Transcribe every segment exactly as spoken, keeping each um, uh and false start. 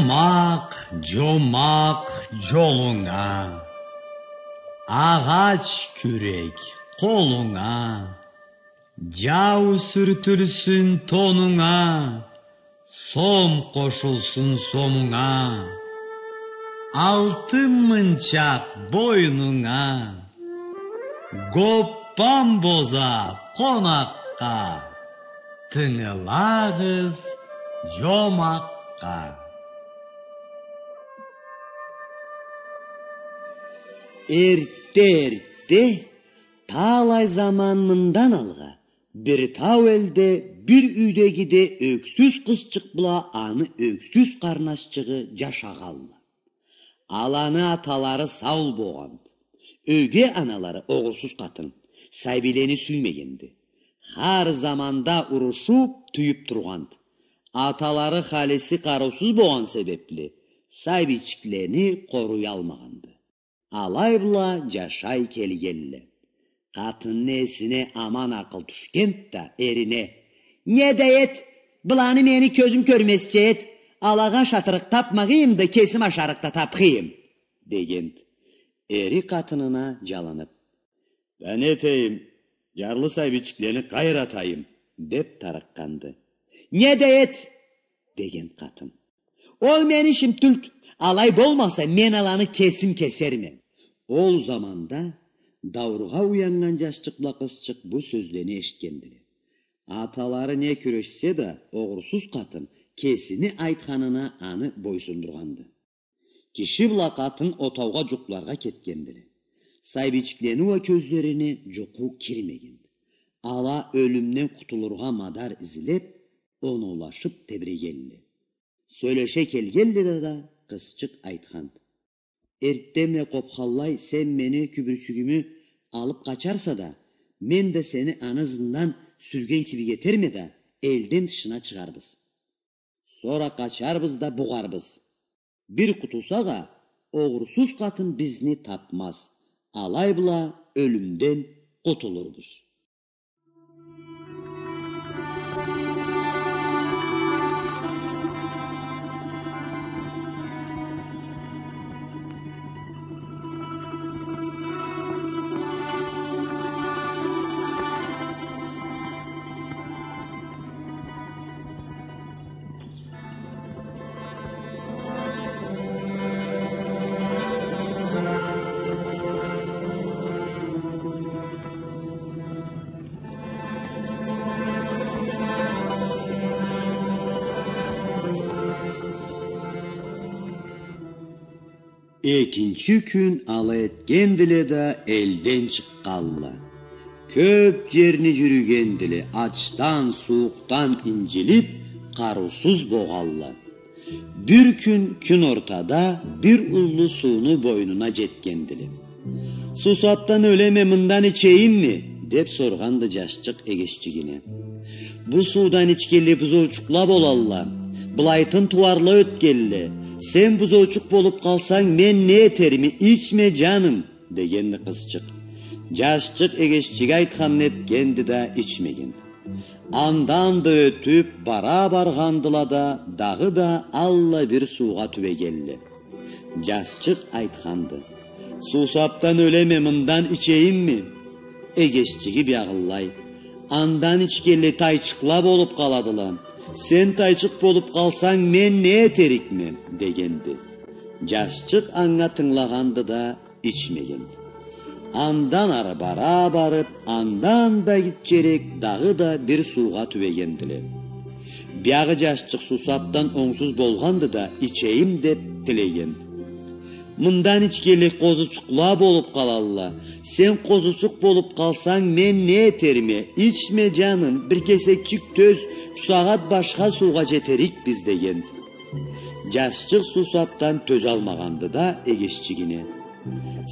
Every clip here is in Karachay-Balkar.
Жомакъ, жомакъ жолунга, агъач кюрек къолунга, жау сюртюлсюн тонунга, сом къошулсун сомунга, алтын мынчакъ бойнунга, гоппан боза къонакъгъа, тынгылагъыз жомакъгъа. Эртте-эртте, талай заман мындан алгъа, бир тау элде бир юйдегиде ёксюз къызчыкъ бла аны ёксюз къарнашчыгъы жашагъалла. Аланы аталары сау болгъанды. Ёге аналары огъурсуз къатын, сабийлени сюймегенди. Хар заманда урушуп, тюйюп тургъанды. Аталары халиси къарыусуз болгъан себепли, сабийчиклени къоруялмагъанды. Алай бла жашай келгелле. Къатынны эсине аман акъыл тюшгенди да, эрине: «Не да эт, быланы мени кёзюм кёрмезча эт, алагъа ашатырыкъ тапмагъыйым да, кесим ашарыкъ да тапхыйым», — дегенди. Эри къатынына жалынып: «Да не этейим, жарлы сабийчиклени къайры атайым?» — деп тарыкъгъанды. «Не да эт, — деген къатын. — Ол мени ишим тюлдю. Алай болмаса, мен аланы кесим кесерме». Ол заманда даургъа уяннган жашчыкъ бла къызчыкъ бу сёзлени эшитгендиле. Аталары не кюрешсе да, огъурсуз къатын кесини айтханына аны бойсундургъанды. Киши бла къатын отоугъа жукъларгъа кетгендиле. Сабийчиклени уа кёзлерине жукъу кирмегенди. Ала ёлюмден къутулургъа мадар излеп, оноулашып тебирегелле. Сёлеше келгелле да, да къызчыкъ айтханды: «Эртденбла къопханлай, сен мени кюбюрчюгюмю алып къачарса да, мен да сени аны ызындан сюрген кибик этерме да, элден тышына чыгъарбыз. Сора къачарбыз да бугъарбыз. Бир къутулсакъ а, огъурсуз къатын бизни тапмаз. Алай бла ёлюмден къутулурбуз». Экинчи кюн алай этгендиле да, элден чыкъгъалла. Кёп жерни жюрюгендиле, ачдан, сууукъдан инджилип, къарыусуз богъалла. Бир кюн кюн ортада бир уллу сууну бойнуна жетгендиле. «Суусапдан ёлеме, мындан ичейимми?» — деп соргъанды жашчыкъ эгеччигине. «Бу суудан ичгенлей бузоучукъла болалла, былайтын тууарла ётгелле. Сен бузоучукъ болуп къалсанг, мен не этерме, ичме, жаным», — дегенди къызчыкъ. Жашчыкъ эгеччиги айтханын этгенди да, ичмегенди. Андан да ётюп, бара баргъандыла да, дагъыда аллай бир суугъа тюбегелле. Жашчыкъ айтханды: «Суусапдан ёлеме, мындан ичейимми?» Эгеччиги биягъынлай: «Андан ичгенлей тайчыкъла болуп къаладыла. Сен тайчыкъ болуп къалсанг, мен не этерикме?» — дегенди. Жашчыкъ анга тынгылагъанды да, ичмегенди. Андан ары бара барып, андан да гитчерек дагъыда бир суугъа тюбегендиле. Биягъы жашчыкъ суусапдан онгсуз болгъанды да, ичейим деп тилегенди. «Мындан ичгенлей къозучукъла болуп къалалла. Сен къозучукъ болуп къалсанг, мен не этерме? Ичме, жаным, бир кесекчик тёз, бусагъат башха суугъа жетерикбиз», — дегенди. Жашчыкъ суусапдан тёзалмагъанды да, эгеччигине: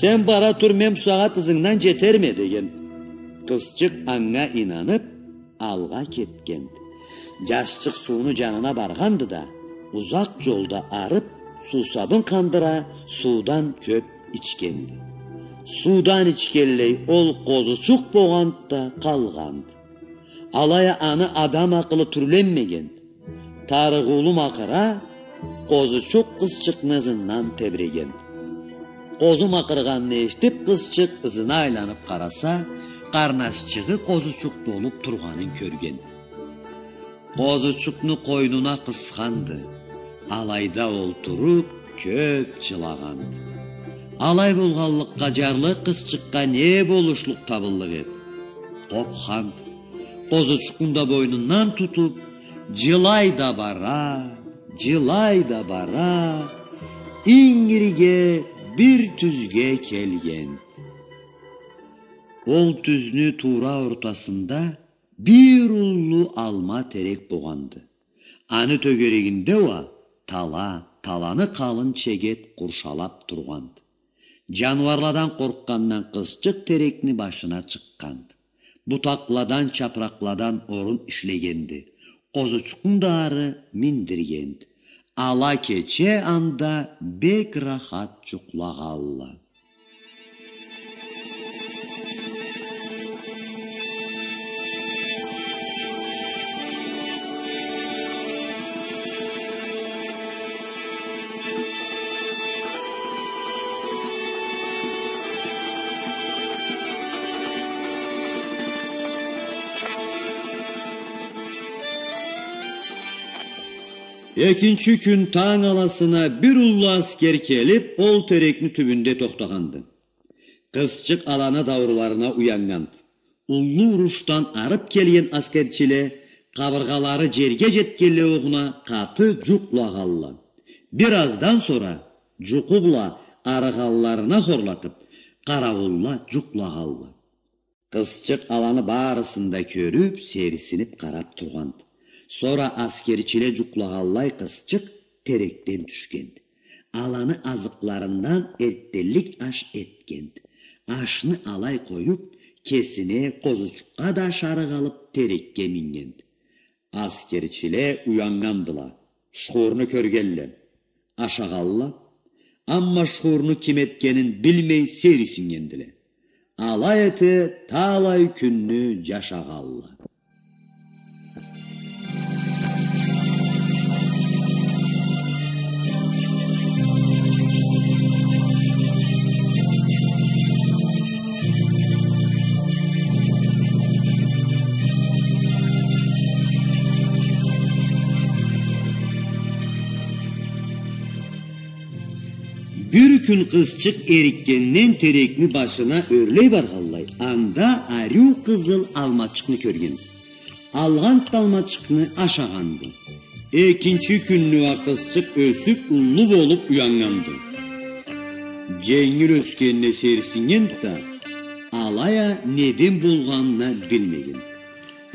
«Сен бара тур, мен бусагъат ызынгдан жетерме», — деген. Къызчыкъ анга ийнанып, алгъа кетгенди. Жашчыкъ сууну жанына баргъанды да, узакъ жолда арып, суусабын къандыра, суудан кёп ичгенди. Суудан ичгенлей, ол къозучукъ болгъанды да къалгъанды. Алай а аны адам акъылы тюрленмегенди. Тарыгъыулу макъыра Къозучукъ къызчыкъны ызындан тебиреген. Къозу макъыргъанны эшитип, къызчыкъ ызына айланып къараса, къарнашчыгъы къозучукъ болуп тургъанын кёрген. Къозучукъну къойнуна къысханды. Алайда олтуруп, кёп джылагъанды. Алай болгъанлыкъгъа, джарлы къызчыкъгъа не болушлукъ табыллыкъ эди? Къопханды. Къозучукъну да бойнундан тутуп, джылай да бара, джылай да бара, ингирге бир тюзге келген. Ол тюзню туура ортасында бир уллу алма терек богъанды. Аны тёгерегинде уа тала, таланы къалын чегет къуршалап тургъанды. Джаныуарладан къоркъгъандан къызчыкъ терекни башына чыкъгъанды. Бутакъладан, чапыракъладан орун ишлегенди. Къозучукъну да ары миндиргенди. Ала кече анда бек рахат джукълагъалла. Экинчи кюн танг аласына бир уллу аскер келип, ол терекни тюбюнде тохтагъанды. Къызчыкъ аланы даурларына уяннганды. Уллу урушдан арып келген аскерчиле, къабыргъалары джерге джетгенлей огъуна, къаты джукълагъалла. Бир аздан сора, джукъу бла арыгъанларына хорлатып, къарауулла джукълагъалла. Къызчыкъ аланы барысын да кёрюп, сейирсинип къарап тургъанды. Сора аскерчиле джукълагъанлай къызчыкъ терекден тюшгенди. Аланы азыкъларындан эртденлик аш этгенди. Ашны алай къоюп, кесине, къозучукъгъа да ашарыкъ алып, терекге миннгенди. Аскерчиле уяннгандыла, шхурну кёргенле. Ашагъалла, амма шхурну ким этгенин билмей сейирсиннгендиле. Алай эте талай кюнню джашагъалла. Бир кюн къызчыкъ эрикгенден терекни башына ёрлей баргъанлай, анда ариу къызыл алмачыкъны кёрген. Алгъанды алмачыкъны, ашагъанды. Экинчи кюнню уа къызчыкъ ёсюп, уллу болуп уяннганды. Дженгил ёсгенине сейирсиннгенди да, алай а неден болгъанын а билмеген.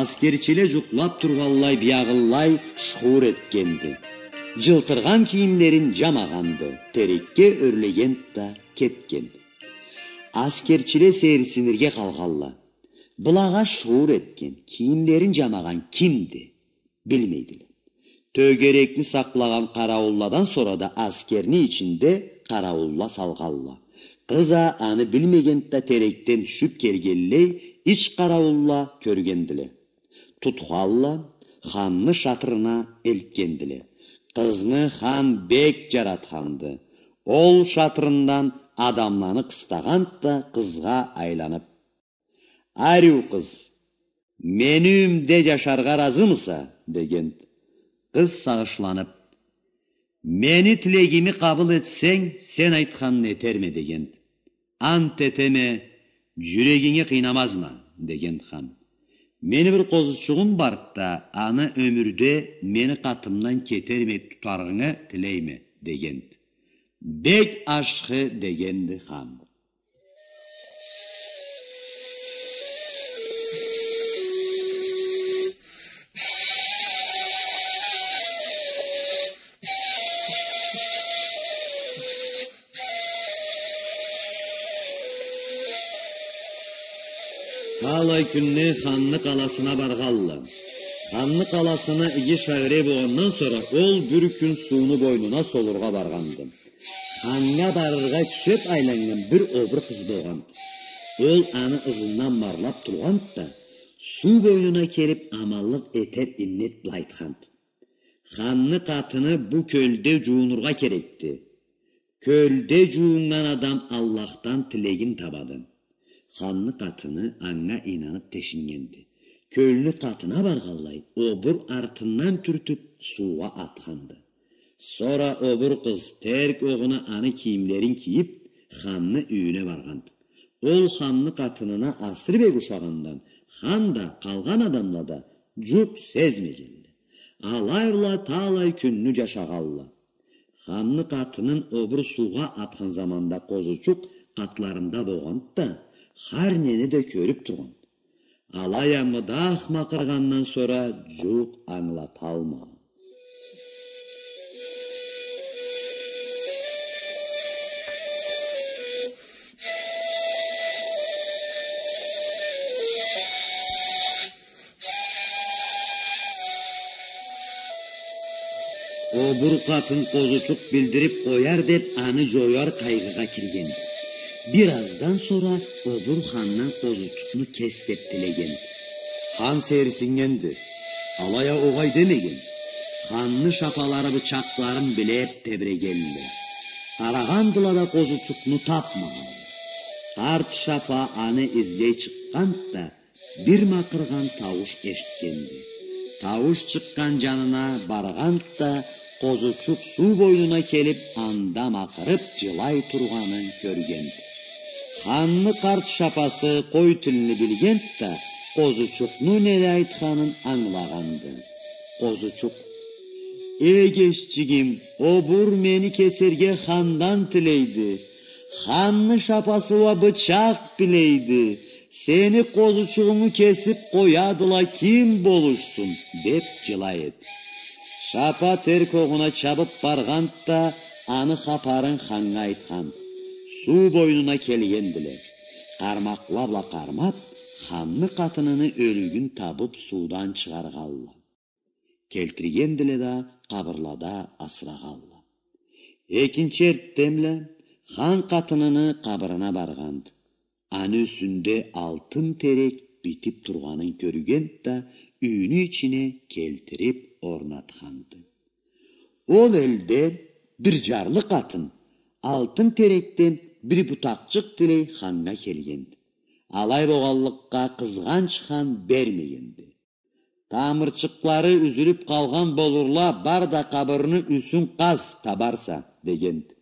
Аскерчиле джукълап тургъанлай, биягъылай шхуур этгенди. Джылтыргъан кийимлерин джамагъанды, терекге ёрлегенди да кетгенди. Аскерчиле сейирсинирге къалгъалла. Былагъа шхуур этген, кийимлерин джамагъан кимди? Билмейдиле. Тёгерекни сакълагъан къарауулладан сора да аскерни ичинде къарауулла салгъалла. Къыз а аны билмегенди да, терекден тюшюп келгенлей ич къарауулла кёргендиле. Тутхалла, ханны шатырына элтгендиле. Къызны хан бек джаратханды. Ол шатырындан адамланы къыстагъанды да, къызгъа айланып: «Ариу къыз, мени юйюмде джашаргъа разымыса?» — дегенд. Къыз сагъышланып: «Мени тилегими къабыл этсенг, сен айтханны этерме», — дегенд. «Ант этеме, джюрегинги къыйнамазма», — дегенд хан. «Мени бир къозучугъум барды да, аны ёмюрде мени къатымдан кетермей тутарыгъынгы тилейме», — дегенд. «Бек ашхы», — дегенди хан. Талай кюннге ханны къаласына баргъалла. Ханны къаласына иги шагъырей болгъандан сора, ол бир кюн сууну бойнуна солургъа баргъанды. Ханнга барыргъа кюсеп айланнган бир обур къыз болгъанды. Ол аны ызындан марлап тургъанды да, суу бойнуна келип, аманлыкъ этер иннет бла айтханды: Ханны къатыны бу кёлде жуунургъа керекди. Кёлде жууннган адам Аллахдан тилегин табады. Ханны къатыны анга ийнанып тешиннгенди. Кёлню къатына баргъанлай, обур артындан тюртюп, суугъа атханды. Сора обур къыз терк огъуна аны кийимлерин кийип, ханны юйюне баргъанды. Ол ханны къатынына асыры бек ушагъандан, хан да, къалгъан адамла да жукъ сезмегенле. Алай бла талай кюнню жашагъанла. Ханны къатынын обур суугъа атхан заманда къозучукъ къатларында болгъанды да, хар нени да кёрюп тургъанды. Алай а мыдах макъыргъандан сора жукъ ангылаталмагъан. Обур къатын къозучукъ билдирип къояр деп, аны жояр къайгъыгъа кирген. Бир аздан сора обур хандан къозучукъну кес деп тилеген. Хан сейирсиннгенди. Алай а огъай демеген. Ханны шапалары бычакъларын билеп тебирегенле. Къарагъандыла да, къозучукъну тапмагъан. Къарт шапа аны излей чыкъгъанды да, бир макъыргъан таууш эшитгенди. Таууш чыкъгъан жанына баргъанды да, къозучукъ суу бойнуна келип, анда макъырып, жылай тургъанын кёргенди. Ханны къарт шапасы къой тилни билгенди да, къозучукъну не айтханын ангылагъанды. Къозучукъ: «Эгеччигим, обур мени кесерге хандан тилейди. Ханны шапасы уа бычакъ билейди. Сени къозучугъунгу кесип къоядыла, ким болушсун?» — деп жылай эди. Шапа терк огъуна чабып баргъанды да, аны хапарын ханнга айтханды. Суу бойнуна келгендиле. Къармакъла бла къармап, ханны къатыныны ёлюгюн табып, суудан чыгъаргъанла. Келтиргендиле да, къабырлада асырагъанла. Экинчи эртденбла хан къатыныны къабырына баргъанды. Аны юсюнде алтын терек битип тургъанын кёргенди да, юйню ичине келтирип орнатханды. Ол элде бир жарлы къатын алтын терекден бир бутакъчыкъ тилей ханнга келгенди. Алай болгъанлыкъгъа, къызгъанч хан бермегенди. «Тамырчыкълары юзюлюп къалгъан болурла, бар да къабырны юсюн къаз, табарса», — дегенди.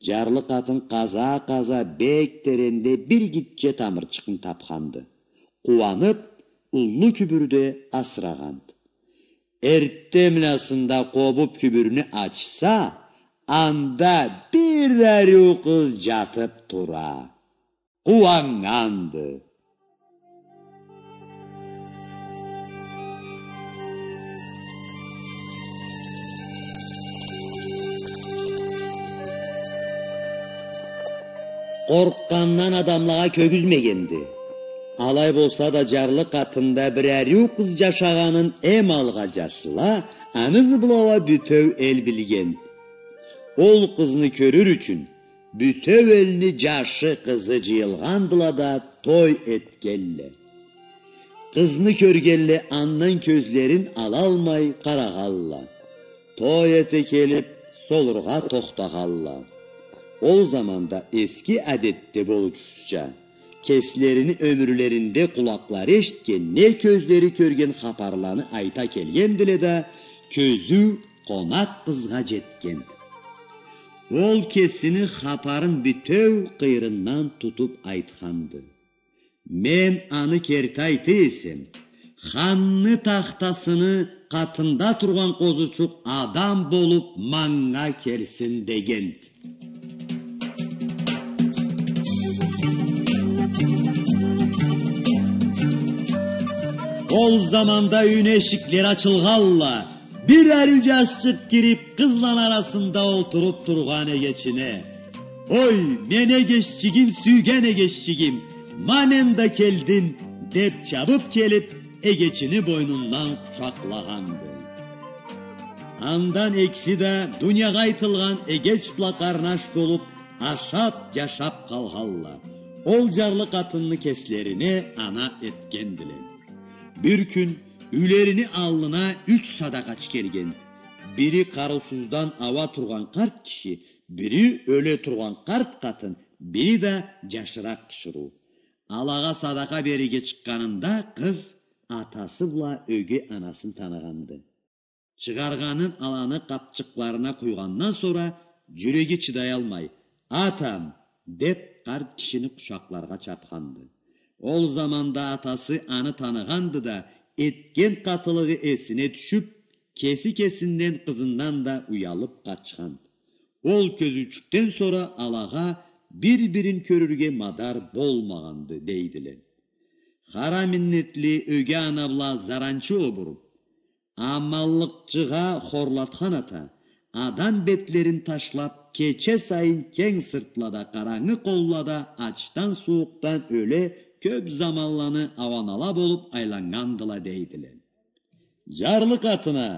Жарлы къатын къаза-къаза бек теренде бир гитче тамырчыкъны тапханды. Къууанып, уллу кюбюрде асырагъанды. Эртденбласында къобуп кюбюрню ачса, анда бир ариу къыз жатып тура. Къууаннганды. Къоркъгъандан адамлагъа кёргюзмегенди. Алай болса да, жарлы къатында бир ариу къыз жашагъанын эм алгъа жашла, аны ызы бла уа бютеу эл билген. Ол къызны кёрюр ючюн бютеу элни жашы, къызы жыйылгъандыла да, той этгенле. Къызны кёргенле андан кёзлерин алалмай къарагъанла. Той эте келип, солургъа тохтагъанла. Ол заманда эски адетде болушча, кеслерини ёмюрлеринде къулакълары эшитген, не кёзлери кёрген хапарланы айта келгендиле да, кёзюу къонакъ къызгъа жетген. Ол кесини хапарын бютеу къыйырындан тутуп айтханды. Мен аны керти айта эсем, ханны тахтасыны къатында тургъан къозучукъ адам болуп манга келсин, дегенди. Ол заманда юйню эшиклери ачылгъанла, бир ариу жашчыкъ кирип, къызланы арасында олтуруп тургъан эгечине: «Ой, мени эгеччигим, сюйген эгеччигим, ма мен да келдим», — деп чабып келип, эгечини бойнундан къучакълагъанды. Андан экиси да дуниягъа айтылгъан эгеч бла къарнаш болуп, ашап, жашап къалгъанла. Ол жарлы къатынны кеслерине ана этгендиле. Бир кюн юйлерини аллына юч садакъачы келген. Бири къарыусуздан ауа тургъан къарт киши, бири ёле тургъан къарт къатын, бири да джашыракъ тиширыу. Алагъа садакъа берирге чыкъгъанында къыз атасы бла ёге анасын таныгъанды. Чыгъаргъанын аланы къапчыкъларына къуйгъандан сора джюреги чыдаялмай: «Атам!» — деп, къарт кишини къучакъларгъа чапханды. Ол заманда атасы аны таныгъанды да, этген къатылыгъы эсине тюшюп, кеси-кесинден, къызындан да уялып къачханды. Ол кёзюучюкден сора алагъа бир-бирин кёрюрге мадар болмагъанды, дейдиле. Хара миннетли ёге ана бла заранчы обур, аманлыкъчыгъа хорлатхан ата, адам бетлерин ташлап, кече сайын кенг сыртлада, къарангы къоллада ачдан-сууукъдан ёле, кёп заманланы ауанала болуп айланнгандыла, дейдиле. Джарлы къатына,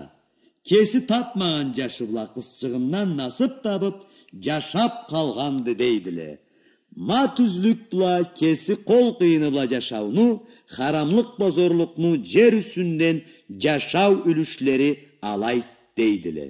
кеси тапмагъан джашы бла къызчыгъындан насып табып, джашап къалгъанды, дейдиле. Ма тюзлюк бла, кеси къол къыйыны бла джашауну, харамлыкъ бла зорлукъну джер юсюнден джашау юлюшлери алайды, дейдиле.